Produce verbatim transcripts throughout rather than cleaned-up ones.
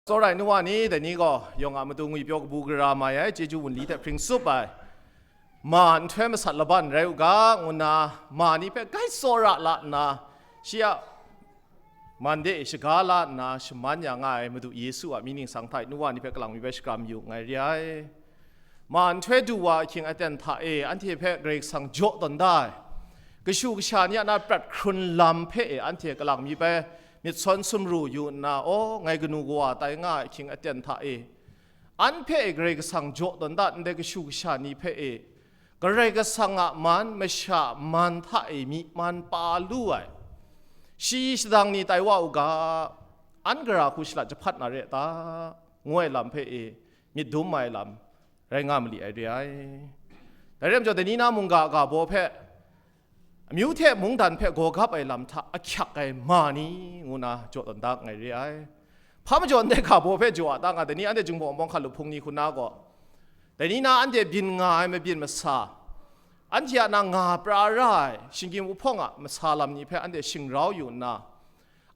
Tsawra ai nu wa ni, dai ni gaw yawng a matu ngwipyaw kabu gara mai ai, chyeju wunli hte hpring tsup ai, ma nhtoi masat laban rai u ga, ngu nna ma ni hpe grai tsawra la nna, shi a man de e shaga la nna shaman ya nga ai Madu Yesu a mying ningsang hta e nu wa ni hpe kalang mi bai shakram yu nngai re ai. Ma nhtoi du wa ahkying aten hta e anhte hpe Karai Kasang jaw tawn da ai, kashu kasha ni a na prat hkrun lam hpe e anhte kalang mi bai myit sawn sumru yu nna, aw, ngai kanu kawa tai nga ai ahkying aten hta e, an hpe e Karai Kasang jaw tawn da, ndai kashu kasha ni hpe e Karai Kasang a man, masha a man hta e myi man pa lu ai, shi shadang ni tai wa u ga, an gara hku shalat jahpat na re ta, ngu ai lam hpe e myit dum ai lam rai nga mali ai re ai. Dai rai majaw, dai ni na mungga ga baw hpe, amyu hte mungdan hpe gaw gap ai lam hta ahkyak ai ma ni, ngu na jaw tawn da nngai re ai. Hpa majaw ndai ga baw hpe jaw a ta nga, dai ni anhte Jinghpaw Wunpawng hkalup hpung ni hku na gaw, dai ni na anhte byin nga ai mabyin masa, anhte a na nga pra ra ai shinggyim wuhpawng a masa lam ni hpe anhte shingrau yu nna,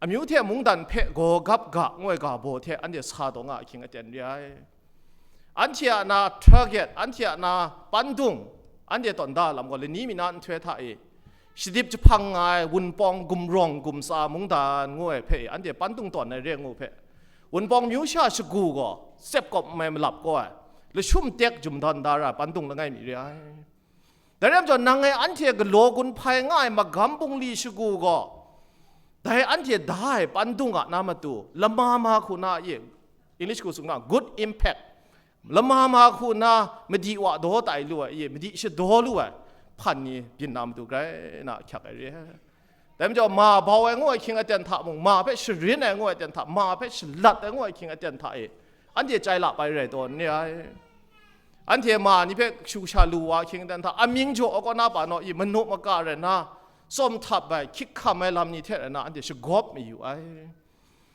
amyu hte mungdan hpe gaw gap ga ngu ai ga baw hte anhte sa taw nga ahkying aten re ai. Anhte a na target, anhte a na pandung, anhte tawn da lam gaw, lani mi na nhtoi hta e shadip jahpang nga ai Wunpawng gumrawng gumtsa mungdan ngu ai hpe e anhte pandung tawn ai re ngu hpe, Wunpawng myu sha shagu gaw tsep kawp n mai malap kaw ai, lashum tek jum dawn da ra ai pandung langai mi re ai. Dai rai majaw, nang e anhte galaw gun hpai nga ai magam bungli shagu gaw, dai anhte da ai pandung a na matu lama ma hku na ye, English hku tsun na good impact, lama ma hku na madi wa daw tai lu ai ye, madi shadaw lu ai hpan ni byin na matu grai na ahkyak ai re. Dai majaw, ma bau ai ngu ai ahkying aten hta mung, ma hpe sharin ai ngu ai aten hta, ma hpe shalat ai ngu ai ahkying aten hta e anhte chyai lap ai rai tawn re ai. Anhte ma ni hpe shu sha lu wa ahkying aten hta, amying jaw ai kaw na pa naw i manu maka rai nna, tsawm htap ai, hkyik hkam ai lam ni hte rai nna, anhte shagawp mayu ai.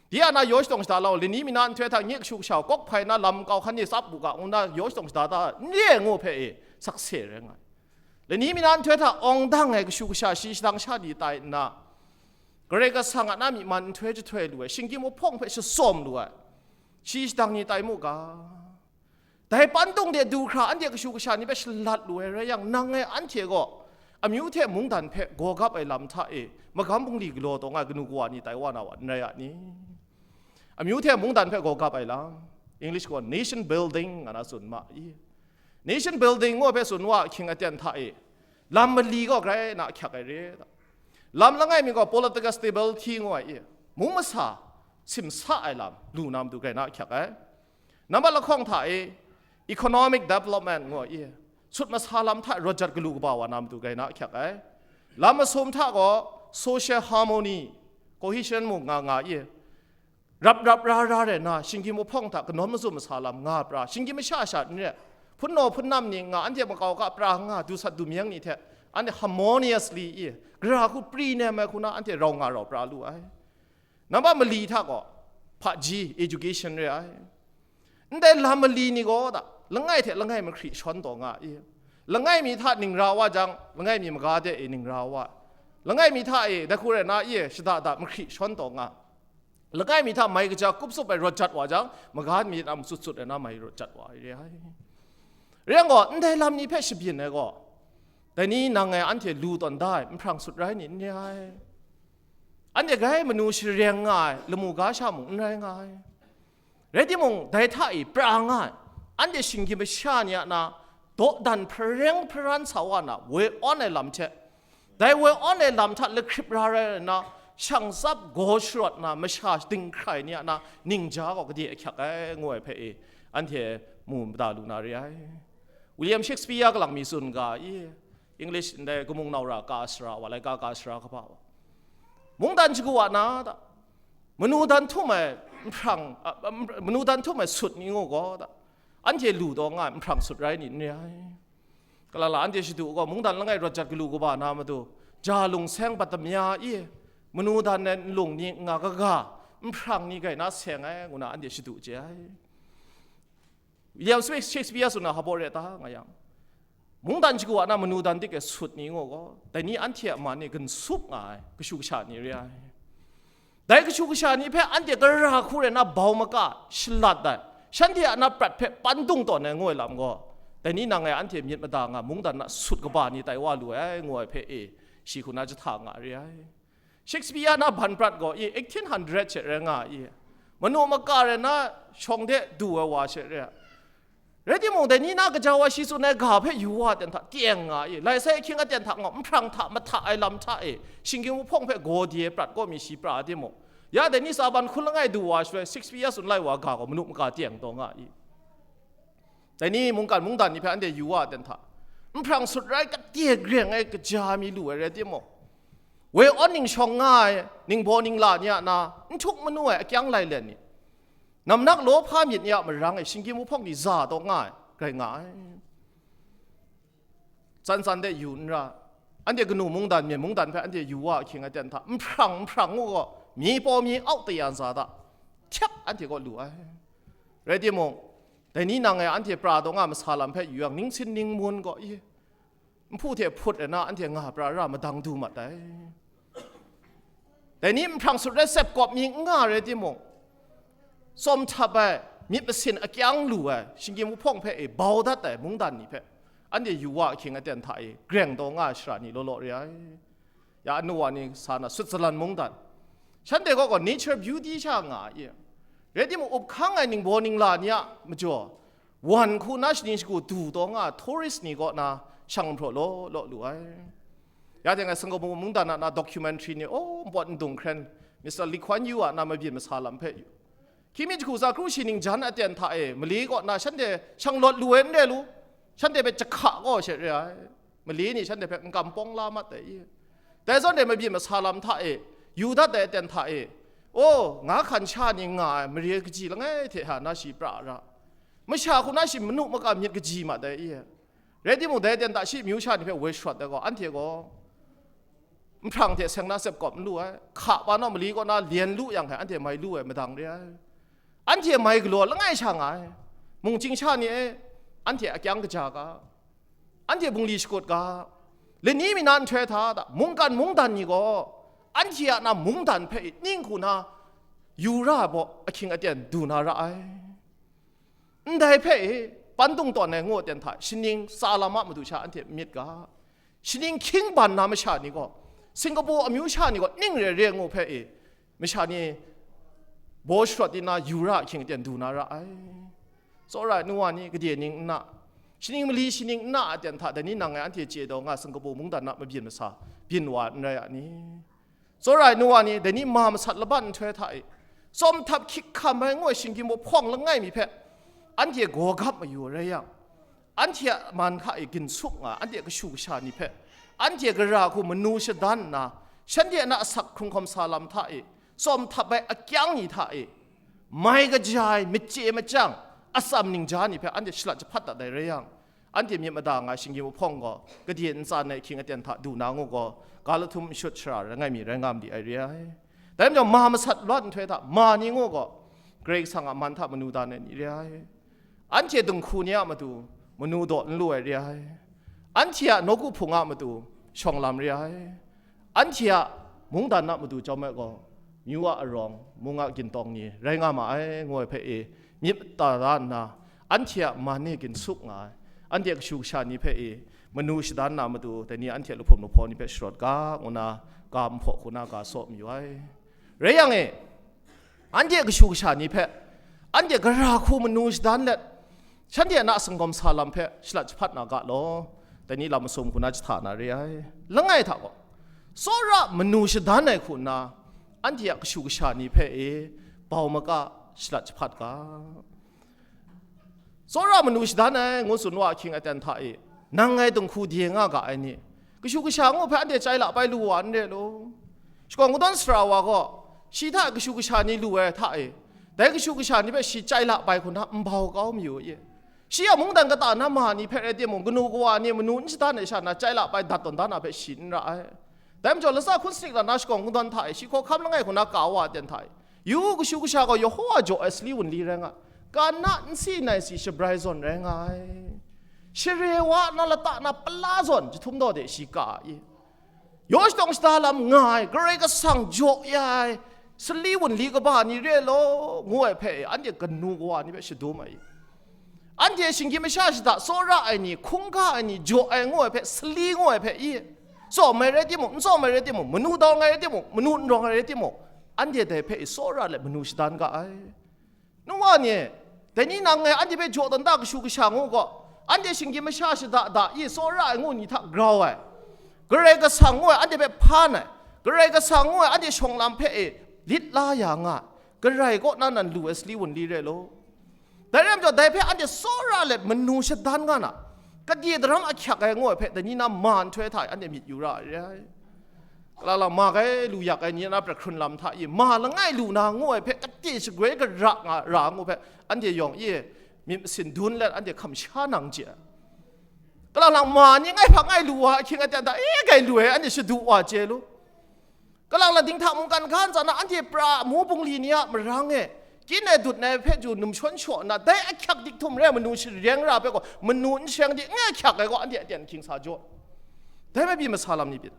Di a na yaw shadawng shada lau, lani mi na nhtoi hta nye kashu kasha kawk hpai na lam kau hkan ni tsap u ga, ngu na yaw shadawng shada ta n re ai ngu hpe e sakse rai nga ai. Lani mi na nhtoi hta awng dang ai kashu kasha shi shadang sha ni tai nna, Karai Kasang a na myi man nhtoi jahtoi lu ai, shinggyim wuhpawng hpe shatsawm lu ai, shi shadang ni tai mu ga. Dai pandung de du hkra anhte kashu kasha ni hpe shalat lu ai rai yang, nang e anhte gaw amyu hte mungdan hpe gaw gap ai lam hta e magam bungli galaw taw nga ai kanu kawa ni tai wa na wa n rai a ni? Amyu hte mungdan hpe gaw gap ai lam, English gaw nation building nga na tsun ma i. Nation building ngu ai hpe tsun wa ahkying aten hta e, lam mali gaw grai na ahkyak ai re. Lam langai mi gaw political stability ngu ai i, mung masa simsa ai lam lu na matu grai na ahkyak ai. Nambat lahkawng hta e, economic development ngu ai i, sut masa lam hta rawt jat galu kaba wa na matu grai na ahkyak ai. Lam masum hta gaw social harmony, cohesion mung nga nga i, rap rap ra ra rai nna, shinggyim wuhpawng hta kanawn mazum masa lam nga pra, shinggyim masha sha n re, hpunnaw hpunnam ni nga, anhte makau ka pra nga, du sat du myeng ni hte anhte harmoniously i, gara hku pri nem ai hku na anhte rau nga rau pra lu ai. Nambat mali hta gaw hpaji, education re ai. Ndai lam mali ni gaw da, langai hte langai mahkri shawn taw nga i. Langai mi hta ning ra wa jang, langai mi maga de e ning ra wa. Langai mi hta e, dai hku rai na i, shada da mahkri shawn taw nga. Langai mi hta mai kaja kup tsup ai rawt jat wa jang, maga mi hta matsut tsut ai na mai rawt jat wa ai re ai. Rai yang gaw, ndai lam ni hpe shabyin ai gaw, dai ni nang e anhte lu tawn da ai, nhprang sut rai ni n re ai. Anhte grai manu shareng nga ai, lamu ga sha mung n rai nga ai. Rai timung, dai hta e pra nga ai, anhte shinggyim masha ni a na, dawdan hpareng hparan sa wa na, woi awn ai lam hte, dai woi awn ai lam hta lahkrip ra rai na, shang tsap gaw sharawt na, masha dinghkrai ni a na, ningja gaw gade ahkyak ai, ngu ai hpe e, anhte mu mada lu na re ai. William Shakespeare kalang mi tsun ga i, English ndai kamung nau ra ka sara wa, laika ka sara kaba wa, mungdan shagu wa na ta, manu dan htum ai nhprang, a, a, manu dan htum ai sut ni ngu gaw ta, anhte lu taw nga ai nhprang sut rai ni n re ai. Kalala anhte shadu gaw, mungdan langai rawt jat galu kaba na matu, ja lung seng bat damya i, manu dan ai nlung ni nga kaga, nhprang ni grai na seng ai, ngu na anhte shadu chye ai. William Shakespeare tsun na hpa baw re ta nga yang, mungdan shagu wa na manu dan dik e sut ni ngu gaw, dai ni anhte a man e ginsup nga ai kashu kasha ni re ai. Dai kashu kasha ni hpe anhte gara hku rai na bau maka shalat ai, shanhte a na prat hpe pandung tawn ai ngu ai lam gaw, dai ni nang e anhte myit mada nga mungdan na sut kaba ni tai wa lu ai ngu ai hpe e, shi hku na jahta nga re ai. Shakespeare na ban prat gaw i eighteen hundred she rai nga i, manu maka rai na shawng de du ai wa she re ai. Rai timung, dai ni na gaja wa shi tsun ai ga hpe yu wa ten hta teng nga i, lai sai ahkying aten hta ngaw, nhprang hta mahta ai lam hta e, shinggyim wuhpawng hpe gaw di ai prat kaw mi shi pra timung, ya dai ni tsa ban hkun langai du wa shaloi, Shakespeare tsun lai wa ga gaw manu maka teng taw nga i. Dai ni mungkan mungdan ni hpe anhte yu wa ten hta, nhprang sut rai kate greng ai kaja mi lu ai rai timung, woi awn ning shawng nga ai ningbaw ningla ni a na n htuk manu ai akyang lailen ni, namnak lawhpa myit ni a marang e shinggyim wuhpawng ni za taw nga ai, rai nga ai. Tsan tsan de yu n ra, anhte kanu mungdan, myen mungdan hpe anhte yu wa ahkying aten hta, nhprang nhprang ngu gaw, mi paw mi au tayan sa da, htyep anhte kaw lu ai. Rai timung, dai ni nang e anhte pra taw nga masa lam hpe yu yang, ning sin ning mun gaw i, nhpu hte hput ai na anhte nga pra ra madang du mat ai. Dai ni nhprang sut rai sep kawp mi n nga rai timung, tsawm htap ai, myit masin akyang lu ai, shinggyim wuhpawng hpe e bau dat ai mungdan ni hpe, anhte yu wa ahkying aten hta e greng taw nga ai shara ni law law re ai. Ya anu wa ni sa na Switzerland mungdan, shanhte kaw gaw nature beauty sha nga ai. Rai timung, up hkang ai ningbaw ningla ni a majaw, wan hku na shaning shagu du taw nga ai tourist ni kaw na shang hpraw law law lu ai. Ya teng ai Singapore mungdan a na documentary ni, oh, npawt ndung hkren, Mister Lee Kuan Yew a na mabyin masa lam hpe yu. Hkying mi jahku tsa kru shi ning jan aten hta e, mali kaw na shanhte shang lawt lu ai n re lu, shanhte hpe jahka kaw she re ai, mali ni shanhte hpe n kam pawng la mat ai i. Dai zawn e mabyin masa lam hta e, yu dat ai aten hta e, oh, nga hkan sha ni nga ai mare kaji langai hte hta na shi pra ra, masha hku na shi manu makam myit kaji mat ai i. Rai timung, dai aten hta shi amyu sha ni hpe woi sharawt ai gaw, anhte gaw nhprang hte seng na sep kawp n lu ai, hka pa naw mali kaw na lyen lu yang hkai, anhte mai lu ai madang re ai. Anhte mai galaw langai sha nga ai, mungchying sha ni e, anhte akyang kaja ga, anhte bungli shakut ga, lani mi na nhtoi hta da, mungkan mungdan ni gaw, anhte a na mungdan hpe i ning hku na yu ra ai baw ahkying aten du na ra ai. Ndai hpe e, pandung tawn ai ngu aten hta, shaning tsa lam a matu sha anhte myit ga, shaning hkying ban na masha ni gaw, Singapore amyu sha ni gaw ning re re ngu hpe e, masha ni baw sharawt di na yu ra ahkying aten du na ra ai. Tsawra ai nu wa ni, gade ning n na, shaning mali shaning n na aten hta, dai ni nang e anhte chye taw nga Singapore mungdan na mabyin masa byin wa n rai a ni? Tsawra ai nu wa ni, dai ni ma masat laban nhtoi hta e, tsawm htap hkyik hkam ai ngu ai shinggyim wuhpawng langai mi hpe anhte gaw gap mayu rai yang, anhte a man hka e ginsup nga ai, anhte a kashu kasha ni hpe, anhte gara hku manu shadan nna, shanhte a na asak hkrung hkawm sa lam hta e, tsawm htap ai akyang ni hta e, mai kaja ai, machye machyang, atsam ningja ni hpe anhte shalat jahpat dat ai rai yang, anhte myit mada nga ai shinggyim wuhpawng gaw, gade ntsan ai ahkying aten hta du na ngu gaw, ga lahtum n shut shara rai ngai mi rai nga ma di ai re ai. Dai majaw, ma masat lawt nhtoi hta ma ni ngu gaw, Karai Kasang a man hta manu dan ai ni re ai. Anhte dinghku ni a matu manu daw n lu ai re ai. Anhte a nawku hpung a matu shawng lam re ai. Anhte a mungdan a matu chyawm ai gaw, myu a arawng, mung a gintawng ni rai nga ma ai, ngu ai hpe e, myit mada da nna, anhte a man e ginsup nga ai, anhte a kashu kasha ni hpe e, manu shadan na matu, dai ni anhte a lahpum lahpaw ni hpe sharawt ga, ngu na, ga nhpaw hku na ga saw mayu ai. Rai yang e, anhte a kashu kasha ni hpe, anhte gara hku manu shadan let, shanhte a na singkawm sa lam hpe shalat jahpat na ga law, dai ni lam masum hku na jahta na re ai. Langai hta gaw, tsawra manu shadan ai hku nna, anhte a kashu kasha ni hpe e, bau maka shalat jahpat ga. Tsawra manu shadan ai ngu tsun wa ahkying aten hta e, nang ngai dinghku de nga ga ai ni, kashu kasha ngu hpe anhte chyai la pai lu wa n re law. Shakawn kungdawn sara wa gaw, shi hta kashu kasha ni lu ai hta e, dai kashu kasha ni hpe shi chyai la pai hku na n bau kau mayu i? Shi a mungdan kata na ma ni hpe rai timung, kanu kawa ni manu n shadan ai sha na chyai la pai dat tawn da na hpe shi n ra ai. Dai majaw, latsa hkun sanik lam na shakawn kungdawn hta e, shi hkawhkam langai hku na ka wa ai aten hta e, yu u, kashu kasha gaw Yehowa jaw ai sali wunli rai nga, Kana nsi nai si shabrai zawn rai nga ai. Share wa na lata na pala zawn jahtum daw de shi ka i? Yaw shadawng shada lam nga ai, Karai Kasang jaw ya ai, Sali wunli kaba ni re law, ngu ai hpe, anhte kanu kawa ni hpe shadum ai. Anhte shinggyim masha shada tsawra ai ni, hkungga ai ni, jaw ai ngu ai hpe, sali ngu ai hpe i, tsawm ai rai timung, n tsawm ai rai timung, manu dawng ai rai timung, manu n rawng ai rai timung, anhte dai hpe i tsawra let manu shadan ga ai. Nu wa ni, dai ni nang e anhte hpe jaw tawn da kashu kasha ngu gaw, anhte shinggyim masha shada da i tsawra ai ngu ni hta grau ai, Karai Kasang ngu ai anhte hpe hpan ai, Karai Kasang ngu ai anhte shawng lam hpe e lit la ya nga, Karai kaw na nan lu ai sali wunli re law. Dai rai majaw, dai hpe anhte tsawra let manu shadan nga na, kadye daram ahkyak ai ngu ai hpe dai ni na ma nhtoi hta e anhte myit yu ra ai re ai. Kalang lang ma gai lu yak ai ni na prat hkrun lam hta i, ma langai lu na ngu ai hpe kate shagoi gara nga ra ngu hpe, anhte yawng i myit masin dun let anhte hkam sha nang chye ai. Kalang lang ma ni ngai hpa ngai lu wa ahkying aten hta e gai lu ai, anhte shadu wa chye lu. Kalang lang dinghta mungkan ga ntsa na anhte pra mu bungli ni a marang e, kyin ai dut ai hpe ju num shawn shaw nna, dai ahkyak dik htum re ai manu shareng ra hpe gaw, manu n shareng di, n ahkyak ai gaw, anhte aten ahkying sa jaw. Dai hpe pyi masa lam ni byin.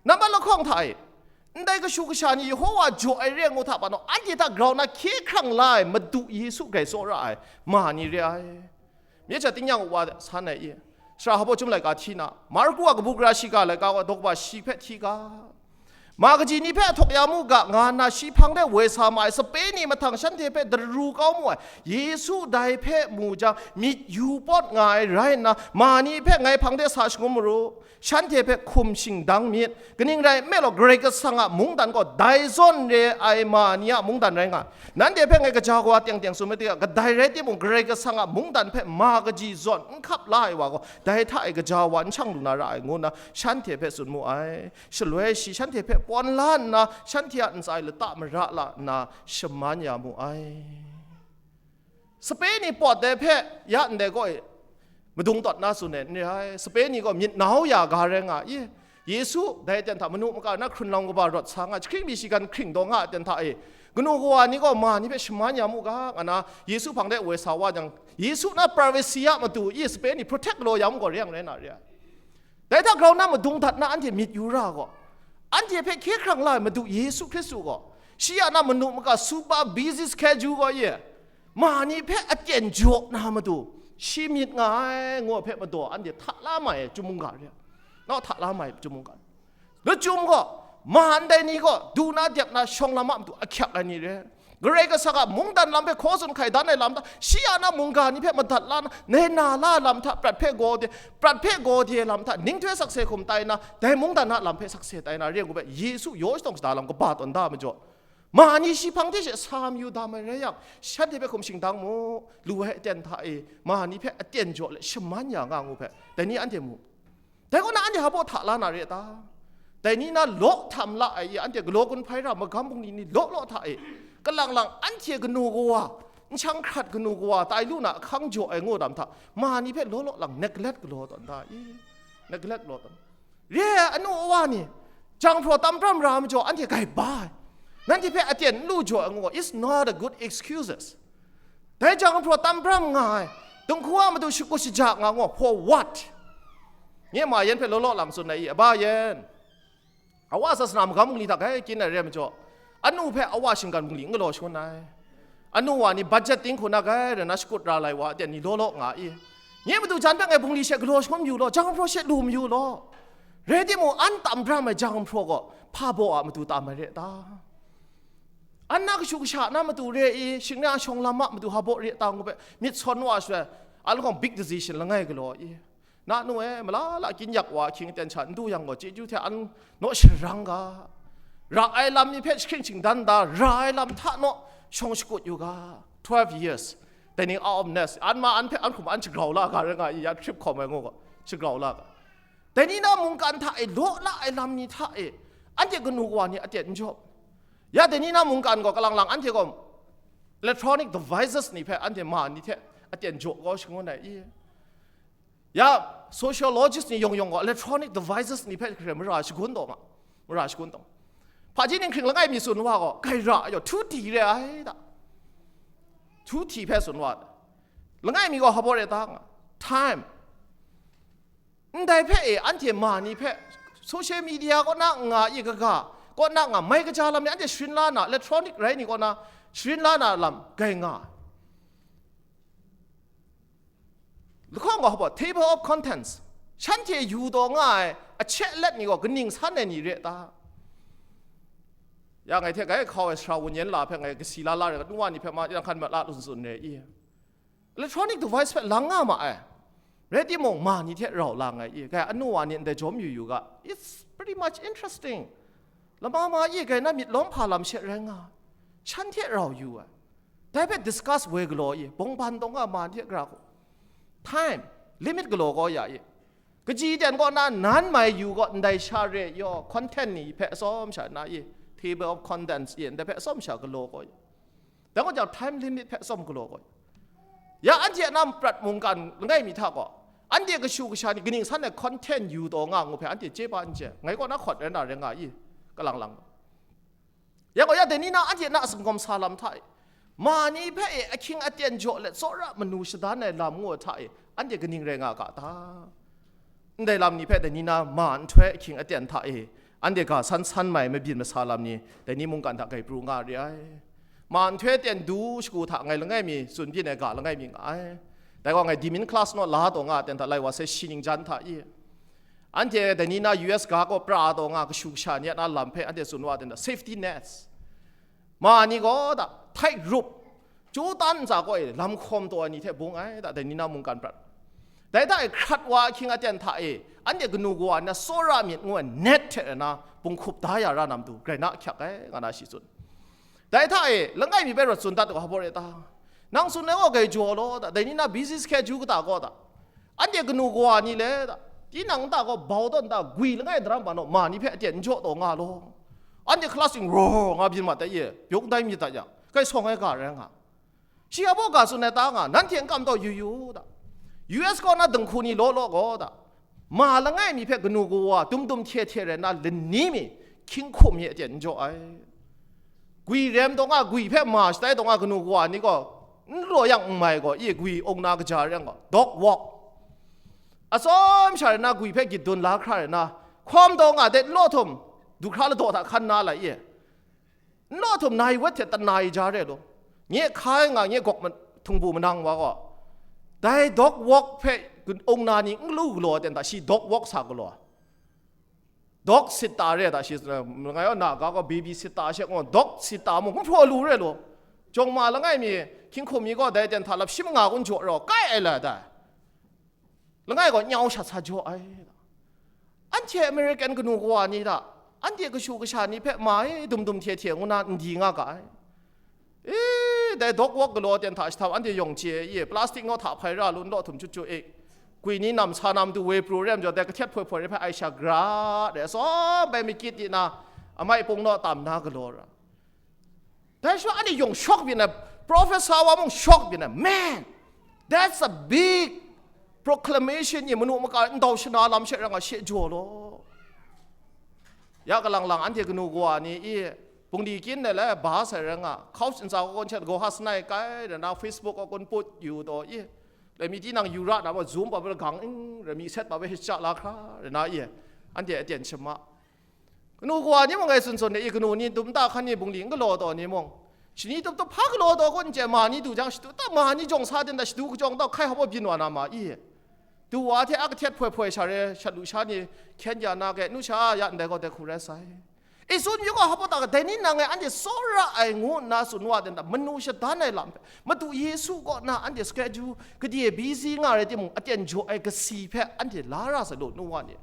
Nambat lahkawng hta e, ndai kashu kasha ni Yehowa jaw ai re ai ngu hta panaw, anhte hta grau na hkye hkrang la ai Madu Yesu Karai tsawra ai ma ni re ai. Mye jat tingnyang u wa san ai i, Sara Hpaw Chyum laika hti na, Marku a kabu gara shiga laika wa dawk wa shi hpe hti ga, ma kaji ni hpe ahtawk ya mu ga, nga nna shi hpang de woi sa ma ai sape ni mahtang shanhte hpe daru kau mu ai Yesu dai hpe mu jang, myit yu pawt nga ai rai nna, ma ni hpe ngai hpang de sa shangun maru, shanhte hpe hkum shingdang myit, kaning rai nme law, Karai Kasang a mungdan gaw dai zawn re ai ma ni a mungdan rai nga ai. Nanhte hpe ngai gaja gawa teng teng tsun made ga, kadai rai timung, Karai Kasang a mungdan hpe ma kaji zawn n hkap la ai wa gaw, dai hta e gaja wa n shang lu na ra ai, ngu nna shanhte hpe tsun mu ai. Shaloi shi shanhte hpe pawn la nna, shanhte a ntsa e lata mara la nna, shaman ya mu ai. Sape ni pawt ai hpe ya ndai gaw e, madung tawt na tsun ai n re ai. Sape ni gaw myit nau ya ga rai nga i. Yesu dai aten hta manu maka na hkrun lam kaba rawt sa nga, jahkring mi shi gan hkring daw nga aten hta e, kanu kawa ni gaw ma ni hpe shaman ya mu ga, nga na Yesu hpang de woi sa wa jang, Yesu na privacy a matu i sape ni protect galaw ya mu gaw, re yang rai na re ai. Dai hta grau na madung dat na anhte myit yu ra gaw, anhte hpe hkye hkrang la ai Madu Yesu Hkristu gaw, shi a na manu maka super busy schedule gaw ye, ma ni hpe aten jaw na matu, shi myit nga ai, ngu ai hpe madaw anhte hta la mai ai chyum mungga re ai. Nau hta la mai ai chyum mungga. Lachyum gaw, ma ndai ni gaw, du na dep na shawng lam a matu ahkyak ai ni re. Karai Kasang a mungdan lam hpe hkaw tsun hkai dan ai lam hta, shi a na mungga ni hpe madat la na, nai na la ai lam hta, prat hpe gaw de, prat hpe gaw de ai lam hta, ninghtoi sakse hkum tai na, dai mungdan a lam hpe sakse tai na, re ai ngu hpe, Yesu yaw shatawng shada lam kaba tawn da majaw, ma ni shi hpang hte she sa mayu da mai rai yang, shanhte hpe hkum shingdang mu, lu ai aten hta e, ma ni hpe aten jaw let shaman ya nga ngu hpe, dai ni anhte mu. Dai kaw na anhte hpa baw hta la na re ta? Dai ni na law htam la ai i, anhte galaw gun hpai ra magam bungli ni law law hta e, kalang lang anhte kanu kawa, n chyang hkrat kanu kawa tai lu na ahkang jaw ai ngu dam hta, ma ni hpe law law lang neglect galaw tawn ta i? Neglect galaw tawn. Re ai anu awa ni, janghpraw tam bram ra majaw anhte gai ba ai. Nanhte hpe aten n lu jaw ai ngu gaw, it's not a good excuses. Dai jang hpraw tam bram nga ai, dinghku a matu shakut shaja nga ngu, for what? Nye ma yan hpe law law lang tsun ai i, aba yan, awa sasana magam bungli hta gai kyin ai re ai majaw, anu hpe awa shinggan bungli n galaw shangun ai. Anu wa ni budget ting hku na gai rai na shakut ra lai wa, aten ni law law nga i? Nye matu jan hpe ngai bungli she galaw shangun mayu law, jang hpraw she lu mayu law. Rai timung, an tam bram ai jang hpraw gaw, hpa baw a matu tam ai re ta? An na kashu kasha na matu re i, shingnang shawng lam a matu hpa baw re ta ngu hpe myit sawn wa shaloi, a lahkawng big decision langai galaw i. Na nu e, malala kyin yak wa ahkying aten sha n du yang gaw, chyeju hte an naw sharang ga. Ra ai lam ni hpe jahkring shingdan da, ra ai lam hta naw shawng shakut yu ga. Twelve years, training out of nest. An ma an hpe an hkum an shagrau la ga rai nga i, ya trip hkawm ai ngu gaw, shagrau la ga. Dai ni na mungkan hta e, law la ai lam ni hta e, anhte kanu kawa ni aten n jaw. Ya, dai ni na mungkan gaw, kalang lang anhte gaw electronic devices ni hpe anhte ma ni hte aten jaw kau shangun ai i? Ya, sociologist ni yawng yawng gaw electronic devices ni hpe hkre mara shagun taw nga, mara shagun taw. Hpaji ninghkring langai mi tsun wa gaw, gai ra ai yaw, htu ti re ai da. Htu ti hpe tsun wa, langai mi gaw hpa baw re ta nga, time. Ndai hpe e, anhte ma ni hpe social media kaw na nga i kaga, kaw na nga, mai kaja lam ni anhte sharin la na, electronic rai ni kaw na sharin la na lam gai nga ai. Lahkawng gaw hpa, table of contents, shanhte yu taw nga ai ahkye let ni gaw kaning san ai ni re ta? Ya ngai hte gai hkau ai sara wun yan la hpe ngai kasi la la rai, kanu wa ni hpe ma, yang hkan mat la lu tsun re i. Electronic device hpe lang nga ma ai. Rai timung, ma ni hte rau la nga ai i. Gai anu wa ni ndai jawm yu yu ga. It's pretty much interesting. Lama ma i gai na myit lawm hpa lam she rai nga ai. Shan hte rau yu ai. Dai hpe discuss woi galaw i. Bawngban taw nga ma ni hte gara hku. Time, limit galaw gaw ya i. Kaji ten kaw na nan mai yu gaw ndai sha re yaw, content ni hpe atsawm sha na i. Table of contents i, ndai hpe atsawm sha galaw gaw i. Dang gaw jang time limit hpe tsawm galaw gaw. Ya anhte a na prat mungkan langai mi hta gaw, anhte kashu kasha ni kaning san ai content yu taw nga ngu hpe anhte chye pa n chye, ngai kaw na hkawt rai na rai nga i, kalang lang. Ya gaw ya dai ni na anhte na a singkawm sa lam hta e, ma ni hpe e ahkying aten jaw let tsawra manu shadan ai lam ngu ai hta e, anhte kaning rai nga ga ta? Ndai lam ni hpe dai ni na ma nhtoi ahkying aten hta e, anhte ga san san mai mabyin masa lam ni, dai ni mungkan hta gai pru nga re ai. Ma nhtoi aten du shagu hta ngai langai mi tsun byin ai ga langai mi nga ai. Dai gaw ngai dimin class naw la taw nga aten hta lai wa sai shi ning jan hta i. Anhte dai ni na U S ga kaw pra taw nga kashu kasha ni a na lam hpe anhte tsun wa aten hta safety nets. Ma ni gaw da, tight rope, chyu tan ntsa kaw e lam hkawm taw ai ni hte bung ai da, dai ni na mungkan prat. Dai hta e hkrat wa ahkying aten hta e, anhte kanu kawa na tsawra myit ngu ai net hte na, bunghkup da ya ra na matu, grai na ahkyak ai, nga na shi tsun. Dai hta e, langai mi bai rawt tsun dat u ga, hpa baw re ta? Nang tsun ai gaw gai jaw law da, dai ni na busy schedule kata gaw da, anhte kanu kawa ni le da, tinang nta gaw bau tawn da, gwi langai daram ban naw, ma ni hpe aten n jaw taw nga law. Anhte hkala sing raw nga byin mat ai e, pyaw dai myit da yang, kai sawng ai ga rai nga. Shi a baw ga tsun ai ta nga, nanhte n kam taw yu yu da. U S kaw na dinghku ni law law gaw da, ma langai mi hpe kanu kawa dum dum hte hte rai nna lani mi, hkying hkum mi aten n jaw ai. Gwi rem taw nga, gwi hpe ma shatai taw nga kanu kawa ni gaw, n law yang n mai gaw, i gwi ung na kaja rai yang gaw, dog walk. Atsawm sha rai nna gwi hpe gyit dun la hkra rai nna, hkawm taw nga de, n law htum, du hkra ladaw hta hkan na lai i. N law htum nai wet hte tana i ja re law, nye hkai nga, nye gawk ma-, htingbu manang wa gaw, dai dog walk hpe ung na ni n lu galaw ai ten hta, shi dog walk sa galaw. Dog sit ta re ta shi, ngai gaw na ga gaw baby sit ta she gaw, dog sit ta mung n hpraw lu re law. Jawng ma langai mi, hkying hkum mi gaw dai ten hta lap shi manga kun jaw raw, kai ai la dai. Langai gaw nyau shat sa jaw ai. Anhte American kanu kawa ni hta, anhte kashu kasha ni hpe ma e dum dum hte hte ngu na n di nga ga ai. E, dai dog walk galaw ten hta shahtau anhte yawng chye e, plastic naw hta hpai ra lu, n law htum chyu chyu e. Gwi ni nam sa nam tu woi pru re ai majaw, dai kahtet hpoi hpoi re hpe ai sha gra re, atsawm bai makyit di na, amai pung naw tam na galaw ra. Dai sha anhte yawng shock byin ai, professor wa mung shock byin ai, man, that's a big proclamation, i manu maka ndau shana lam she rang a she jaw law. Ya kalang lang anhte kanu kawa ni i, bungli kyin ai lai ba sai rang a, couch ntsa kaw kun shat, go ha sanai kai, rai na Facebook kaw kun put yu taw i, lai mi tinang yu ra na ma, Zoom pa bai gang ing, rai mi set pa bai hit sha la hkra, rai na i, anhte aten shama. Kanu kawa ni mung ngai tsun tsun de, i kanu ni dum ta hkan ni bungli n galaw taw ni mung, shani tup tup hpa galaw taw kun n chye, ma ni du jang shadu ta, ma ni jawng sa ten ta shadu kajawng tau hkai hpa byin wa na ma i. Du wa hte a kahtet hpoi hpoi sha re, shat lu sha ni hkyen ya na ke, nu sha ya ndai gaw dai hku rai sai. I tsun yu gaw hpa ta ga, dai ni nang e anhte tsawra ai ngu nna tsun wa ten ta, manu shadan ai lam hpe, Madu Yesu kaw na anhte schedule gade busy nga rai timung, aten jaw ai kasi hpe anhte la ra sai law, nu wa ni.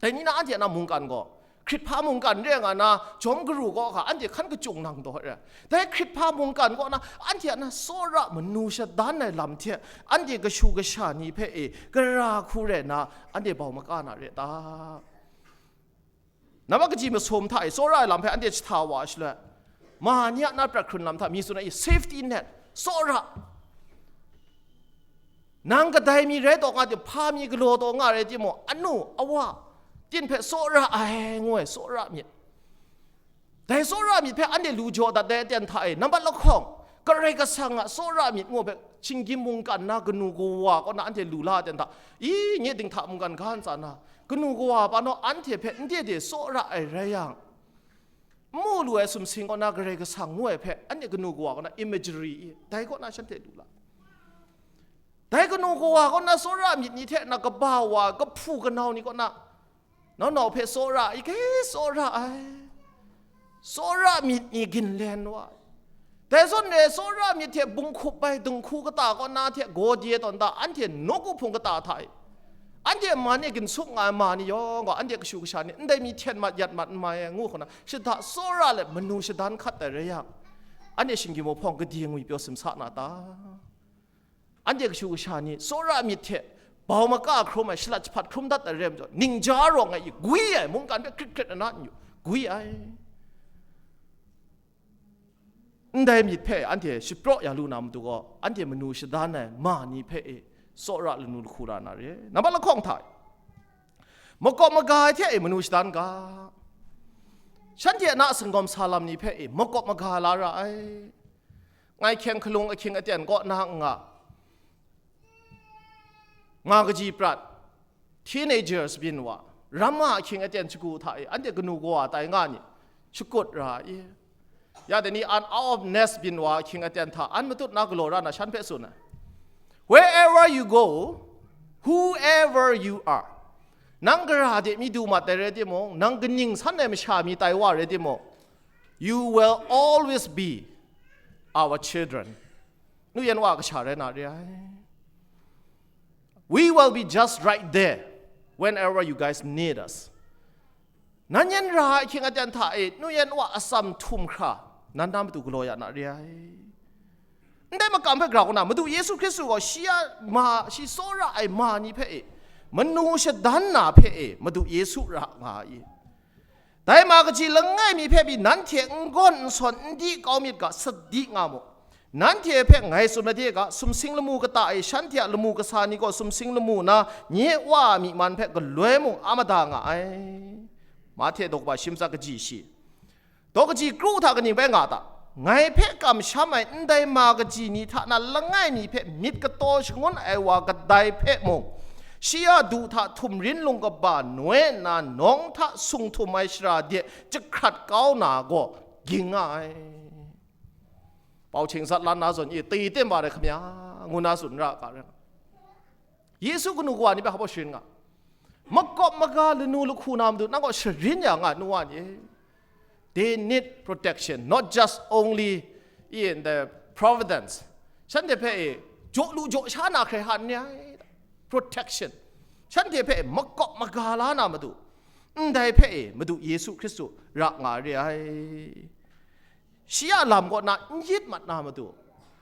Dai ni na anhte a na mungkan gaw, hkrit hpa mungkan re nga na, jawm garu kaw hka, anhte hkan kachyung nang taw re. Dai hkrit hpa mungkan kaw na, anhte a na tsawra manu shadan ai lam hte, anhte kashu kasha ni hpe e, gara hku re na, anhte bau maka na re ta? Nambat kaji masum hta e tsawra ai lam hpe anhte jahta wa ai shaloi, ma ni a na prat hkrun lam hta mi tsun ai, safety net, tsawra. Nang kadai mi rai taw nga tim, hpa mi galaw taw nga rai timung, anu, awa, tin hpe tsawra ai, ngu ai, tsawra myit. Dai tsawra myit hpe anhte lu jaw dat dai aten hta e, nambat lahkawng, Karai Kasang a tsawra myit ngu hpe, shinggyim mungkan na kanu kawa kaw na anhte lu la aten hta, i, nye dinghta mungkan ga ntsa na, kanu kawa pa naw anhte hpe n de de tsawra ai rai yang, n mu lu ai sumsing kaw na Karai Kasang ngu ai hpe, anhte kanu kawa kaw na imagery i, dai kaw na shanhte lu la. Dai kanu kawa kaw na tsawra myit ni hte na kaba wa, kahpu kanau ni kaw na, nau nau hpe tsawra i, kai tsawra ai, tsawra myit ni ginlen wa ai. Dai zawn e, tsawra myit hte bunghkup bai dinghku kata kaw na hte gawde tawn da, anhte nawku hpung kata hta e, anhte man e ginsuk nga ai ma ni yawng gaw, anhte kashu kasha ni ndai mi hten mat yat mat n mai ai ngu hkuna, shada tsawra let manu shadan hkat ai rai yang, anhte shinggyim hpawng gade ngwi pyaw simsa na ta? Anhte kashu kasha ni tsawra myit hte bau maka hkrum ai, shalat jahpat hkrum dat ai rai majaw, ningja rawng ai i gwi ai, mungkan hpe hkrit hkrit ana n yu, gwi ai. Ndai myit hpe anhte shapraw ya lu na matu gaw, anhte manu shadan ai ma ni hpe e tsawra lanu lahku la na re. Nambat lahkawng hta e, makawp maga ai hte e manu shadan ga, shanhte a na singgawm sa lam ni hpe e makawp maga la ra ai. Ngai hkyeng hkalung ahkying aten kaw na n nga, nga kaji prat, teenagers byin wa, ramma ahkying aten shagu hta e anhte kanu kawa tai nga ni shakut ra i? Ya dai ni an out of nest byin wa ahkying aten hta an matut na galaw ra na shan hpe tsun ai. Wherever you go, whoever you are, nang gara de mi du mat ai rai timung, nang kaning san ai masha mi tai wa rai timung, you will always be our children. Nu yan wa kasha rai na re ai. We will be just right there whenever you guys need us. Nan yan ra ai hkying aten hta e, nu yan wa atsam htum hkra, nan na matu galaw ya na re ai. Ndai makam hpe grau na, Madu Yesu Hkristu gaw shi a ma, shi tsawra ai ma ni hpe e, manu shadan na hpe e, Madu Yesu ra nga ai. Dai ma kaji langai mi hpe pyi nanhte n gawn n sawn n di kau myit ga, sadi nga mu. Nanhte hpe ngai tsun made ga, sumsing lamu kata e shanhte a lamu kasa ni gaw sumsing lamu na nye Wa a myi man hpe galoi mung a mada nga ai. Mahte daw kaba shi matsa kaji shi. Daw kaji kru hta kaning bai nga ta? Ngai hpe kamsham ai ndai ma kaji ni hta na langai mi hpe myit kataw shangun ai wa kadai hpe mung, shi a du hta htumrin lung kaba noi nna nawng hta sung htum ai shara de jahkrat kau na gaw ging nga ai. Pau hting zat lan na zawn e, tei ten ba rai hkam ya, ngu na tsun ra ga rai nga. Yesu kanu kawa ni hpe hpa sharin nga, makawp maga lanu lahku na matu nang gaw sharin ya nga, nu wa ni. They need protection, not just only in the providence. Shanhte hpe e jaw lu jaw sha na hkrai han ni ai, protection. Shanhte hpe e makawp maga la na matu, ndai hpe e Madu Yesu Hkristu ra nga re ai. Shi a lam kaw na n yit mat na matu,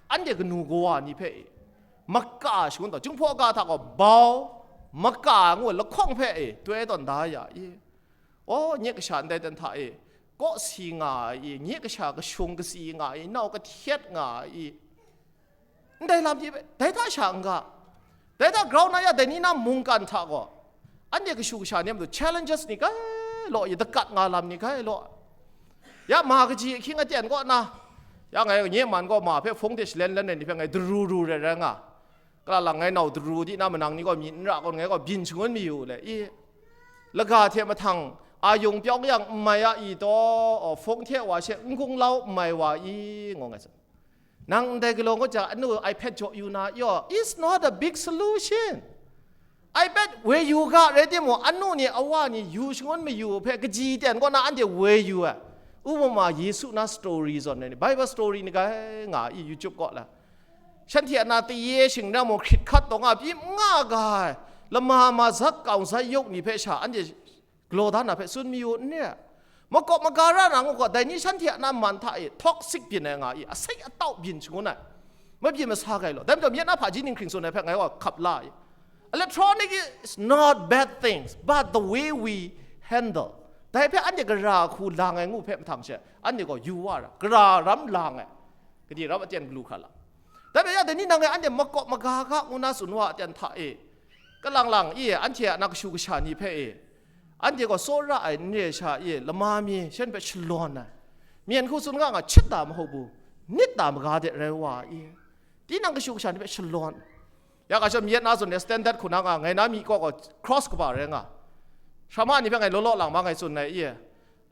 anhte kanu kawa ni hpe e maka shangun taw, Jinghpaw ga hta gaw bau, maka ngu ai lahkawng hpe e toi tawn da ya i? O, nye kasha ndai dan hta e kawsi nga ai i, nye kasha kashung kasi nga ai i, nau kahtyet nga ai i, ndai lam ni hpe dai hta sha n ga. Dai hta grau na ya, dai ni na mungkan hta gaw, anhte kashu kasha ni a matu challenges ni kai law, ya dakat nga lam ni kai law. Ya ma kaji ahkying aten kaw na, ya ngai nye man gaw ma hpe hpung hte shalen lan ai ni hpe ngai daru ru rai rai nga. Kala lang ngai nau daru di na manang ni gaw myi n ra gawn ngai gaw byin shangun mayu le i, laga hte mahtang a yung pyawng yang n mai a i taw, hpung hte wa she n gunglau n mai wa i, ngu ngai tsun. Nang ndai galaw ngut jang, anu iPad jaw yu na yaw, it's not a big solution. iPad woi yu ga rai timung, anu ni awa ni yu shangun mayu hpe kaji ten kaw na anhte woi yu ai. Upama Yesu na story zawn ai ni, Bible story ni kai nga i, YouTube kaw la. Shanhte a na taye shingran mung hkrit hkat taw nga pyi nga ga ai, lama ma zat kaung zat yawk ni hpe sha anhte galaw da na hpe tsun mayu n re? Makawp maga ra na ngu gaw, dai ni shanhte a na man hta e toxic byin ai nga i, asai atau byin shangun ai, mabyin masa gai law. Dai majaw, myen na hpaji ninghkring tsun ai hpe ngai gaw hkap la i. Electronic is not bad things, but the way we handle, dai hpe anhte gara hku lang ai ngu hpe mahtang she, anhte gaw yu wa ra, gara ram lang ai, gade ram aten galu hkra la. Dai hpe ya, dai ni nang e anhte makawp maga ga ngu na tsun wa aten hta e, kalang lang i, anhte a na kashu kasha ni hpe e, anhte gaw tsawra ai n re sha i, lama mi shen hpe shalawn ai, myen hku tsun nga nga, chit da mahopu, nit da maga de rai wa i, tinang kashu kasha ni hpe shalawn. Ya ga shawm yet na tsun ai standard hku na nga, ngai na myi kaw gaw cross kaba rai nga. Shrama ni hpe ngai law law lang ma ngai tsun ai i,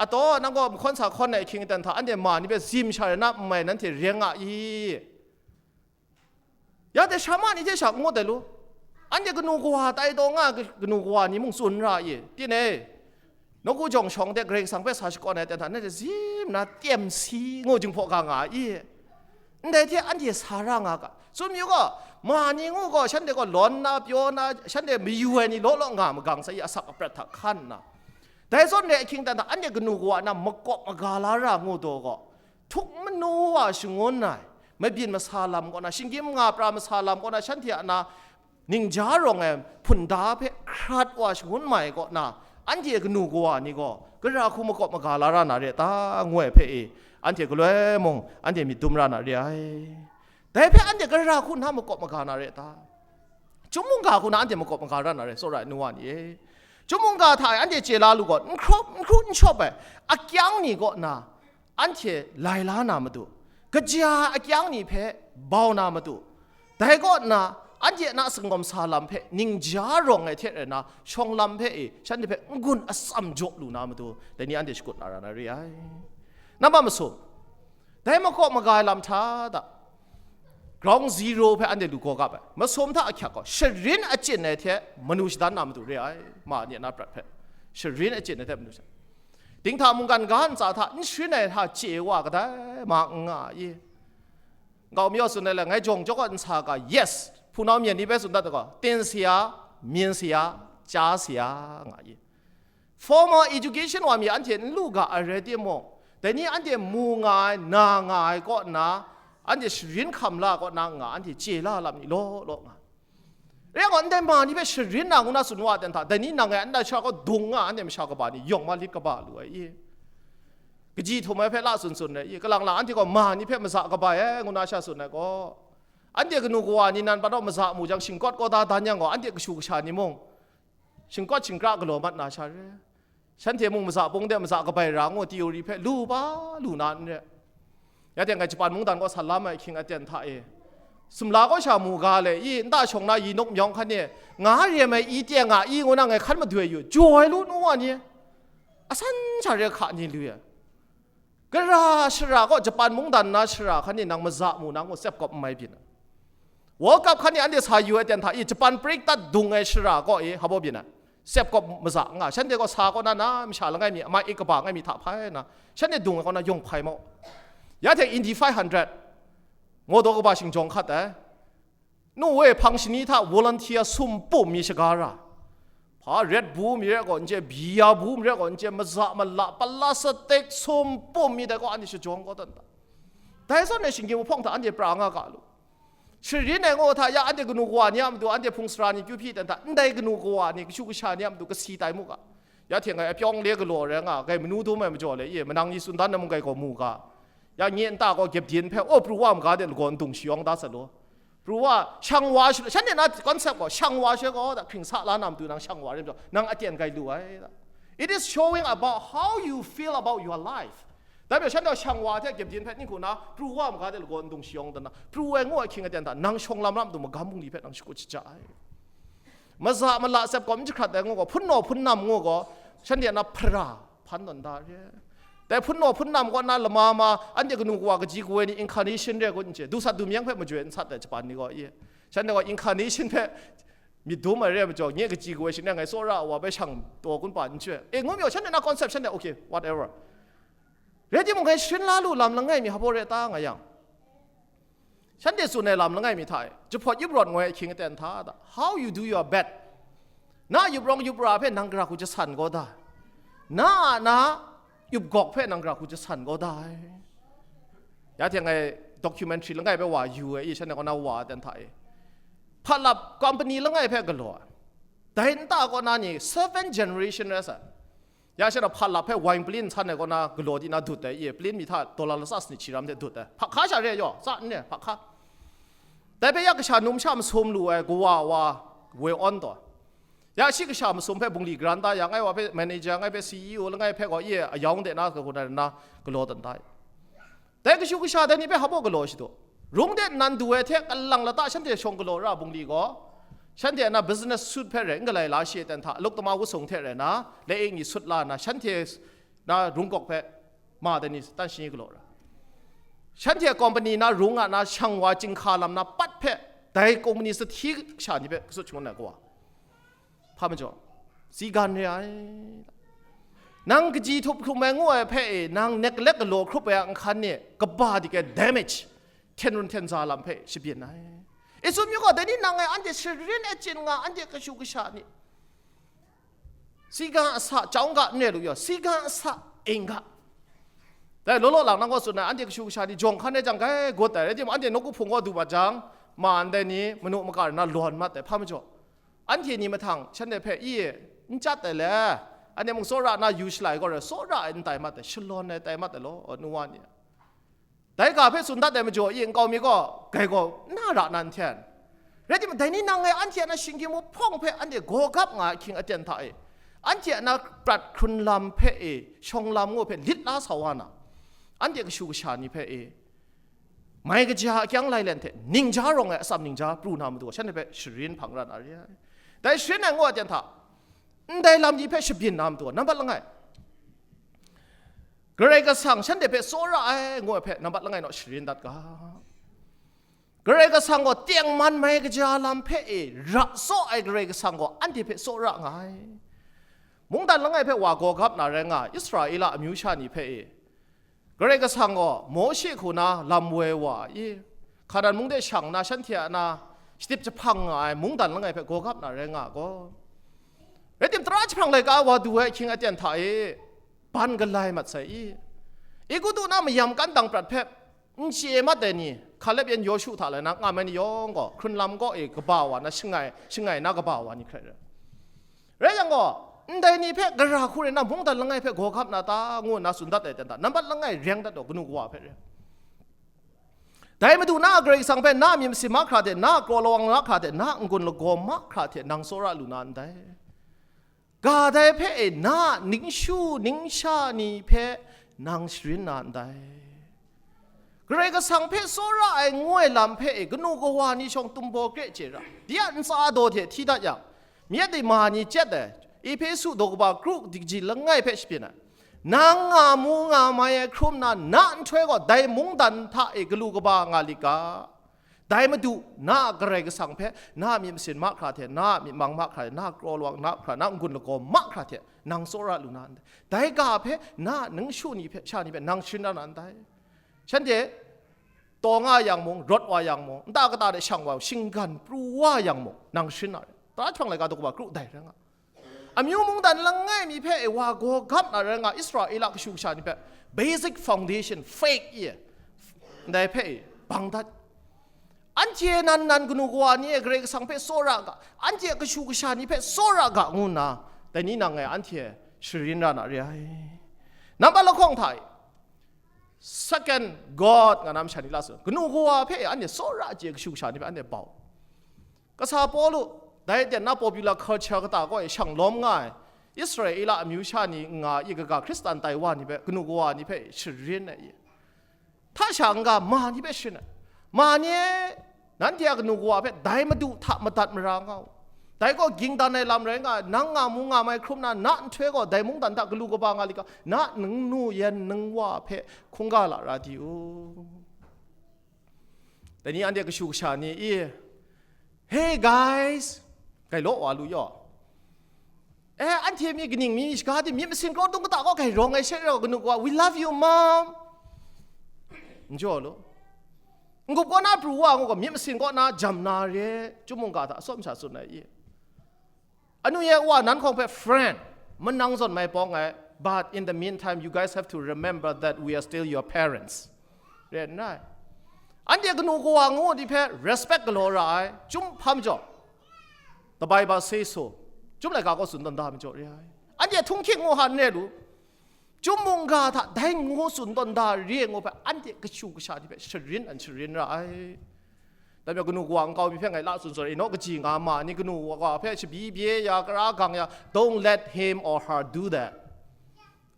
Ataw, nang gaw mahkawn sa hkawn ai ahkying aten hta anhte ma ni hpe zim sha rai na n mai, nanhte ring nga i? Ya de, sha ma ni hte sha n ngut ai lu. Anhte kanu kawa tai taw nga, kanu kawa ni mung tsun ra i? Tinei, nawku jawng shawng de Karai Kasang hpe sa shakawn ai aten hta nanhte zim na tem si ngu jinghpaw ga nga i? Ndai hte anhte sa ra nga ga. Tsun mayu gaw, ma ni ngu gaw, shanhte gaw lawn na, pyaw na, shanhte mayu ai ni law law nga magang sa i, asak aprat hta hkan nna. Dai zawn re ahkying aten hta anhte kanu kawa na makawp maga la ra ngu daw gaw, htuk manu wa shangun ai, mabyin masa lam kaw na, shinggyim nga pra masa lam kaw na, shanhte a na ningja rawng ai hpunda hpe hkrat wa shangun mai kaw na, anhte kanu kawa ni gaw gara hku makawp maga la ra na re ta, ngu ai hpe e, anhte galoi mung anhte myit dum ra na re ai. Dai hpe anhte gara hku na makawp maga na re ta? Chyum mungga hku na anhte makawp maga ra na re, tsawra ai nu wa ni e. Chyum mungga hta e anhte chye la lu gaw, n hkrup, n hkru n shawp ai akyang ni kaw na anhte lai la na matu, kaja akyang ni hpe bau na matu, dai kaw nna anhte a na sangawm sa lam hpe ningja rawng ai hte rai na, shawng lam hpe e shanhte hpe n-gun atsam jaw lu na matu, dai ni anhte shakut na ra na re ai. Nampa masum, dai makawp maga ai lam hta da, ground zero hpe anhte lu gaw gap ai. Masum hta ahkyak gaw, sharin achyin ai hte manu shadan na matu re ai, ma ni a na prat hpe. Sharin achyin ai hte manu shadan. Dinghta mungkan ga ntsa hta n sharin ai hta chye wa kadai ma n nga i? Nkau mi gaw tsun ai le, ngai jawng jaw kaw nsa ga, yes, hpunau myen ni hpe tsun dat ai gaw, ten saya, myen saya, cha saya nga i? Formal education wa mi anhte n lu ga ai rai timung, dai ni anhte mu nga ai, na nga ai kaw nna, anhte sharin hkam la kaw na nga, anhte chye la lam ni law law nga. Rai yang gaw, ndai ma ni hpe sharin na ngu na tsun wa ten hta, dai ni nang e ndai sha gaw dung nga, anhte masha kaba ni yawng ma lit kaba lu ai i? Kaji htum ai hpe la tsun tsun ai i? Kalang lang anhte gaw ma ni hpe maza kaba ai ngu na sha tsun ai gaw, anhte kanu kawa ni nan pat aw maza mu jang, shingkawt kawda dan yang gaw, anhte kashu kasha ni mung shingkawt shingkra galaw mat na sha re. Shanhte mung maza pung de maza kabai ra ngu theory hpe lu pa lu na n re. Ya teng, ngai Japan mungdan kaw san la mai ahkying aten hta e, sumla kaw sha mu ga le i, nta shawng na yi nuk myawng hkan e, nga re ai mai i teng a i ngu na ngai hkan madoi yu, jaw ai lu nu wa ni, asan sha re hka ni lu e. Gara shara kaw, Japan mungdan na shara hkan e nang maza mu na ngu tsep kawp n mai byin ai. World Cup hkan e anhte sa yu ai ten hta i, Japan prik tat dung ai shara kaw e hpa byin ai. Sep kawp maza nga, shanhte gaw sa kaw na, na masha langai mi, amai ik kaba ngai mi hta hpai na, shanhte dung ai kaw na yawng hpai mau. Ya hte Indy five hundred, ngaw daw kaba shingjawng hkat ai. Nu e hpang shani hta volunteer sum pum mi shaga ra. Hpa Red Bull mi rai gaw n chye, bia bu mi rai gaw n chye, maza mala, plastic sum pum mi dai gaw anhte shajawng kaw dan ta. Dai zawn e shinggyim mahpawng hta anhte pra nga ga lu. Sharin ai ngaw hta ya, anhte kanu kawa ni a matu, anhte hpung sara ni kyu hpyi dan hta, ndai kanu kawa ni, kashu kasha ni a matu kasi tai mu ga. Ya hte ngai apyawng le galaw rai nga, ngai manu dum ai majaw le, ye, manang ni tsun dan na mung ngai gaw mu ga. Ya nye nta gaw gyep din hpe, o, pru wa maga de lagaw ndung shayawng da sa law. Pru wa, shang wa shaloi, shanhte na concept gaw, shang wa shaloi gaw, da hpring sa la na matu nang shang wa rai majaw, nang aten gai lu ai, da. It is showing about how you feel about your life. Dai majaw shanhte shang wa hte gyep din hpe ning hku na, pru wa maga de lagaw ndung shayawng dan na, pru ai ngu ai hkying aten hta, nang shawng lam lam tu magam bungli hpe nang shakut shaja ai. Maza mala sep kawm jahkrat ai ngu gaw, hpunnaw hpunnam ngu gaw, shanhte na hpara hpan tawn da re. Dai hpunnaw hpunnam kaw na lama ma, anhte kanu kawa kaji kawa ni incarnation re kun n chye, dusat dumyeng hpe majoi n sat ai Japan ni gaw, ye. Shanhte gaw incarnation hpe myit dum ai re ai majaw, nye kaji kawa shing ngai tsawra ai wa bai shang taw kun pa n chye. E, ngu mi gaw, shanhte na concept shanhte, okay, whatever. Rai timung, ngai sharin la lu lam langai mi hpa re ta nga yang, shanhte tsun ai lam langai mi hta e, jahpawt yup rawt ngoi ahkying aten hta da, how you do your bed, na yup rawng yup ra hpe nang gara hku jasan kaw da, na a na yup gawk hpe nang gara hku jasan kaw da ai. Ya hte ngai documentary langai hpe wa yu ai i, shanhte kaw na wa aten hta e, hpatlap company langai hpe galaw ai. Dai nta kaw na ni seven generation rai sa. Ya shanhte hpatlap hpe wine plane san ai kaw na galaw di na dut ai, ye, plane mi hta dollar latsa sanit shi ram hte dut ai. Hpa hka sha re yaw, tsa n re, hpa hka. Dai hpe ya kasha numsha masum lu ai kawa wa woi awn taw. Ya shi kasha masum hpe bungli grant da ya, ngai wa hpe manager, ngai hpe C E O, langai hpe gaw, ye, ayawng de na, kahun ai na galaw dan da ai. Dai kashu kasha dai ni hpe hpa galaw shadu. Rung de nnan du ai hte kalang lata shanhte shawng galaw ra bungli gaw, shanhte na business suit hpe rai n galai la shi ai ten hta, luk tama wusung hte rai na, laik ni sut la nna, shanhte ra rungkawk hpe ma dai ni tan shani galaw ra. Shanhte a kompani na rung a na shang wa chyinghka lam na pat hpe dai kompani sahti sha ni hpe kasut shangun ai kawa. Hpa majaw, si gan re ai. Nang kaji htup hkrum ai ngu ai hpe e, nang neglect galaw hkrup ai a nhkan e, kaba dik ai damage, hten run hten za lam hpe shabyin ai. I tsun yu gaw, dai ni nang e anhte sharin e chyin nga, anhte kashu kasha ni. Siga asa, chyawng ga n re lu yaw, siga asa, ing ga. Dai law law lang nang gaw tsun ai, anhte kashu kasha ni jawng hkan rai jang, gai gut ai, rai timung, anhte nawku hpung gaw du mat jang, ma ndai ni, manu maka rai na lawn mat ai, hpa majaw. Anhte ni mahtang, shanhte hpe i, n chyat ai le, anhte mung tsawra na yu shalai gaw rai, tsawra ai n tai mat ai, shalawn ai tai mat ai law, nu wa ni. Dai ga hpe tsun dat ai majaw i nkau mi gaw, gai gaw n na ra na n hten. Rai timung, dai ni nang e anhte a na shinggyim hpawng hpe anhte gaw gap nga ai ahkying aten hta e, anhte a na prat hkrun lam hpe e, shawng lam ngu hpe lit la sa wa na, anhte kashu kasha ni hpe e, mai kaja a kyang lailen hte ningja rawng ai atsam ningja pru na matu gaw, shanhte hpe sharin hpang ra na re ai. Dai sharin ai ngu a ten hta, ndai lam ni hpe shabyin na matu gaw, nambat langai, Karai Kasang shanhte hpe tsawra ai ngu ai hpe nambat langai naw sharin dat ga. Karai Kasang gaw tengman mai kaja lam hpe e ra tsaw ai Karai Kasang gaw anhte hpe tsawra nga ai. Mungdan langai hpe wa gaw gap na rai nga, Israela amyu sha ni hpe e, Karai Kasang gaw Mawshe hku na lam woi wa i, Hkanan mung de shang na shanhte a na shatip jahpang nga ai mungdan langai hpe gaw gap na rai nga gaw, rai tim, tara jahprang laika wa du ai ahkying aten hta e, ban galai mat sai i. Egutu na mayam kan dang prat hpe n chye mat ai ni, Hkalep yan Yawshu hta lai na ngam ai ni yawng gaw, hkrun lam kaw e kaba wa na shangai, shangai na kaba wa ni hkrai rai. Rai yang gaw, ndai ni hpe gara hku rai na mungdan langai hpe gaw gap na ta, ngu nna tsun dat ai ten hta, nambat langai reng dat gaw, kanu kawa hpe rai. Dai Madu na a Karai Kasang hpe na a myit masin mahkra hte, na a kraw lawang mahkra hte, na a n-gun lagaw mahkra hte nang tsawra lu na ndai. Ga dai hpe e na a ningshu ningsha ni hpe nang sharin na ndai. Karai Kasang hpe tsawra ai ngu ai lam hpe e kanu kawa ni shawng tumbaw kre chye ra, di a ntsa daw hte hti dat yang, myit dima ni chyet ai, Ehpesu daw kaba kru dikji langai hpe shabyin ai, nang nga mu nga mai ai hkrum na, na nhtoi gaw dai mungdan hta e galu kaba nga lit ga. Dai Madu, na a Karai Kasang hpe, na a myit masin mahkra hte, na a myit mang mahkra hte, na a kraw lawang mahkra, na a n-gun lagaw mahkra hte, nang tsawra lu na ndai. Dai ga hpe, na a ningshu ni hpe, sha ni hpe, nang sharin na ndai. Shanhte, taw nga yang mung, rawt wa yang mung, nta kata de shang wa, shinggan pru wa yang mung, nang sharin na rai. Tara jahpang laika daw kaba kru dai rai nga. Amyu mungdan langai mi hpe e wa gaw gap na rai nga, Israela kashu kasha ni hpe basic foundation, faith i, ndai hpe e bang dat. Anhte nan nan kanu kawa ni e Karai Kasang hpe tsawra ga, anhte a kashu kasha ni hpe tsawra ga ngu nna, dai ni nang e anhte sharin ra na re ai. Nambat lahkawng hta e, second God nga na masha ni la tsun, kanu kawa hpe e anhte tsawra chye kashu kasha ni hpe anhte bau. Kasa Pawlu, dai ten na popular culture kata kaw e shang lawm nga ai, Israela amyu sha ni nga i kaga Hkristan tai wa ni hpe, kanu kawa ni hpe sharin ai i. Hta sha n-ga ma ni hpe sharin ai. Ma ni e, nanhte a kanu kawa hpe dai Madu hta madat mara nga u. Dai gaw ging dan ai lam rai nga ai, nang nga mu nga mai hkrum na, na nhtoi gaw dai mungdan hta galu kaba nga lit ga, na ningnu yan ningwa hpe hkungga lara di u. Dai ni anhte kashu kasha ni i, "Hey guys," gai law wa lu yaw. Eh, anhte mi kaning mi shaga di, myit masin kraw dung kata kaw gai rawng ai she rau kanu kawa, "We love you, mom." N jaw lu. N-gup kaw na pru wa ngu gaw, myit masin kaw na jam na re, chyum mungga hta atsawm sha tsun ai i. Anu ye wa nan hkawng hpe friend, manang zawn mai pawng ai, but in the meantime, you guys have to remember that we are still your parents. Re n rai. Anhte kanu kawa ngu di hpe respect galaw ra ai, chyum hpa majaw. The Bible says so. Chyum laika kaw tsun tawn da majaw re ai. Anhte htunghking ngu hkan re lu. Chyum mungga hta dai ngu tsun tawn da re ngu hpe anhte kashu kasha ni hpe sharin an sharin ra ai. Dai majaw kanu kawa nkau mi hpe ngai la tsun tsun ai, naw kaji nga ma ni kanu kawa hpe shabi bye ya, kara gang ya, don't let him or her do that.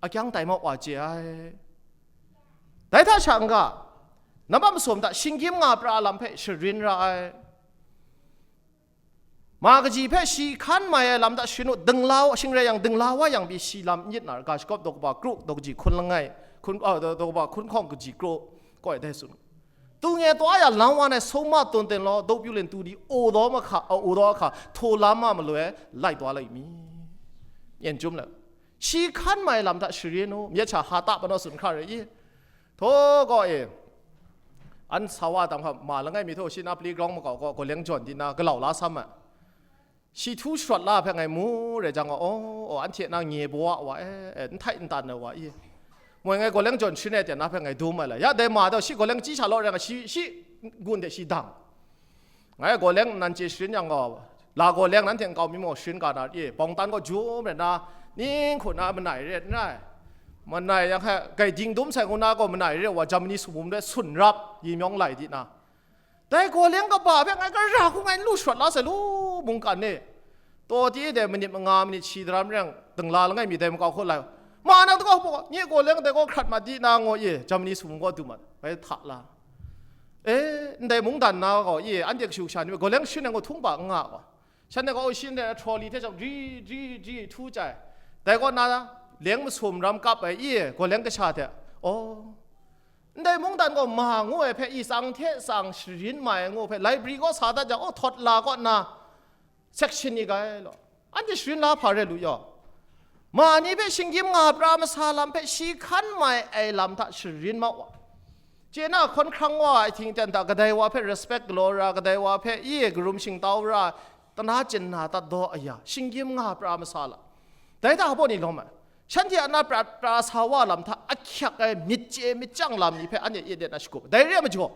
Akyang tai mau wa chye ai. Dai hta sha n-ga, nambat masum hta shinggyim nga pra lam hpe sharin ra ai. Ma kaji hpe shi hkan mai ai lam hta sharin u, dingla, shing rai yang, dingla wa yang pyi shi lam n yit na ra, ga shagawp daw kaba kru, daw kaji hkun langai, hkun, ah, daw, daw kaba hkun hkawng kaji kru, koi dai tsun u. Tu nge taw ya lang wa nai sawma tawn ten law, dawpyu len tu di, o daw mahka, a, o daw ahka, htaw lam ma maloi, lai taw lai mi? Yen chyum le, shi hkan mai lam hta sharin u, myit sha ha ta panaw tsun hkra rai i? Htaw gaw e, an sa wa tam hkam, ma langai mi htaw, shi na playground makau gaw, gaw leng jawn di na, galau la sam ai. Shi htu sharawt la hpe ngai mu re jang, aw, aw, anhte na nye baw wa e, e, n htai n tan ai wa i. Moi ngai gaw leng jawn sharin ai ten na hpe ngai dum ai la. Ya dai ma daw, shi gaw leng chyi sha law re nga, shi, shi gun de shi dang. Ngai gaw leng nan chye sharin yang gaw, la gaw leng nanhte nkau mi maw sharin ga na i, bawng tan gaw jum re na, ning hku na manai re n rai. Manai yang hpe, gai ding dum sai ngu na gaw manai re wa, Germany sumum re sun rap, yi myawng lai di na. Dai gaw leng kaba hpe ngai gara hku ngai n lu sharawt la sai lu, mungkan e. Taw ti e dai manit manga, manit shi daram reng, dingla langai mi dai makau hkaw lai. Ma nang dagaw hpaw, nye gaw leng dai gaw hkrat mat di na ngaw i, Germany sumum gaw du mat, bai hta la. E, ndai mungdan na gaw i, anhte kashu kasha ni gaw leng shin ai gaw htung pa n nga gaw. Shanhte gaw, o, shin ai trolley hte shawng, dri, dri, dri, htu chyai. Dai kaw na, leng masum ram kap ai i, gaw leng kasha hte, aw, ndai mungdan gaw ma ngu ai hpe i, tsang hte tsang sharin mai ai ngu hpe, library kaw sa dat jang, aw, thawt la kaw na, section ni gai law, anhte sharin la hpa re lu yaw. Ma ni hpe shinggyim nga pra masa lam hpe shi hkan mai ai lam hta sharin mau wa. Chye na, hkawn hkrang wa ai htingten hta, kadai wa hpe respect galaw ra, kadai wa hpe i karum shingtau ra, tana chyen na tat daw aya, shinggyim nga pra masa la. Dai hta hpaw ni lawm ai. Shanhte a na prat pra sa wa lam hta ahkyak ai myit chye myit chyang lam ni hpe anhte ye de na shagup. Dai re ai majaw,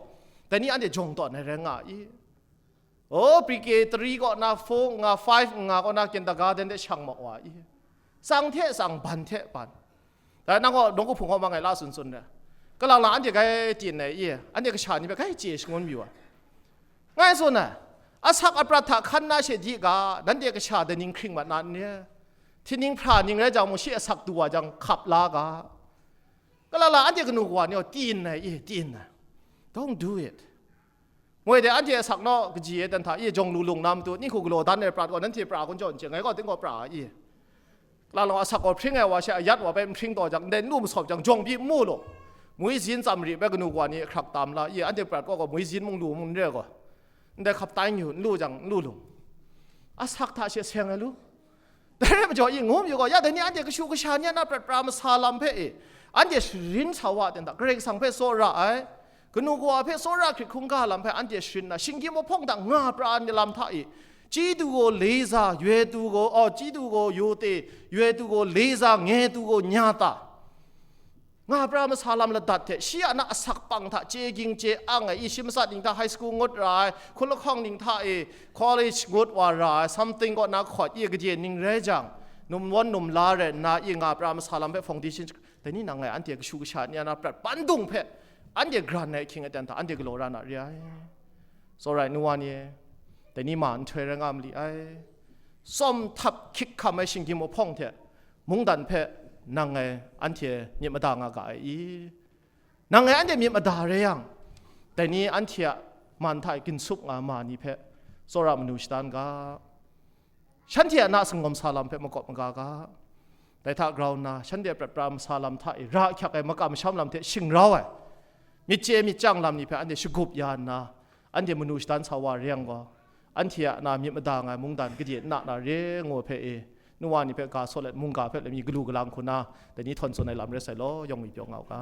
dai ni anhte jawng tawn ai rai nga i. O, pre-K three kaw na, four nga, five nga kaw na, kindergarten de shang ma wa i. Tsang hte tsang, ban hte ban. Dai nang gaw, nawku hpung kaw ma ngai la tsun tsun re. Kalang lang anhte gai tyin ai i, anhte kasha ni hpe gai chye shangun mayu ai. Ngai tsun ai, asak aprat hta hkan na she di ga, nanhte kasha daning hkring mat na n re? Htining hpra ning rai jang mung, shi asak du wa jang hkap la ga. Kalang lang anhte kanu kawa ni gaw tyin ai i, tyin ai. Don't do it. Moi de, anhte asak naw kaji e dan hta i jawng lu lung na matu, ninghku galaw dan ai prat gaw nanhte pra kun jaw n chye, ngai gaw ting gaw pra ai i. Kalang lang asak gaw hpring ai wa she ayat wa bai n hpring taw jang, ndai n lu masawp jang, jawng pyi n mu law. Muizin tsam ri bai kanu kawa ni hkrak tam la i, anhte prat gaw gaw muizin mung lu mung n re gaw. Ndai hkap tai yu, n lu jang, n lu lung. Asak hta she seng ai lu. Dai rai majaw i ngu mayu gaw, ya dai ni anhte kashu kasha ni a na prat pra masa lam hpe e, anhte sharin sa wa ten hta, Karai Kasang hpe tsawra ai, kanu kawa hpe tsawra hkrit hkungga lam hpe anhte sharin na, shinggyim mahpawng hta nga pra ai lam hta e, chyi du gaw leza, yue du gaw, oh, chyi du gaw yote, yue du gaw leza, nge du gaw nyata. Nga pra masa lam ladat hte, shi a na asak pang hta chye ging chye ang ai, i shi matsat ning hta high school ngut ra ai, hkun lahkawng ning hta e college ngut wa ra ai, something kaw na hkawt i, gade ning rai jang, num wan num la rai nna i nga pra masa lam hpe foundation, dai ni nang ngai anhte kashu kasha ni a na prat pandung hpe anhte gran ai ahkying aten hta anhte galaw ra na re ai. Tsawra ai nu wa ni e, dai ni ma nhtoi rai nga ma li ai. Tsawm htap hkyik hkam ai shinggyim mahpawng hte mungdan hpe nang ngai anhte myit mada nga ga ai i? Nang ngai anhte myit mada rai yang, dai ni anhte a man hta e ginsup nga ma ni hpe tsawra manu shadan ga. Shanhte a na sangawm sa lam hpe makawp maga ga. Dai hta grau nna, shanhte prat pra masa lam hta e ra ahkyak ai makam masham lam hte shingrau ai, myit chye myit chyang lam ni hpe anhte shagup ya nna, anhte manu shadan sa wa re yang gaw, anhte a na myit mada nga ai mungdan gade n na na re ngu hpe e, nu wa ni hpe ga sawt let, mungga hpe let mi galu galang hku na, dai ni htawn tsun ai lam rai sai law, yawng mi pyaw nga u ga.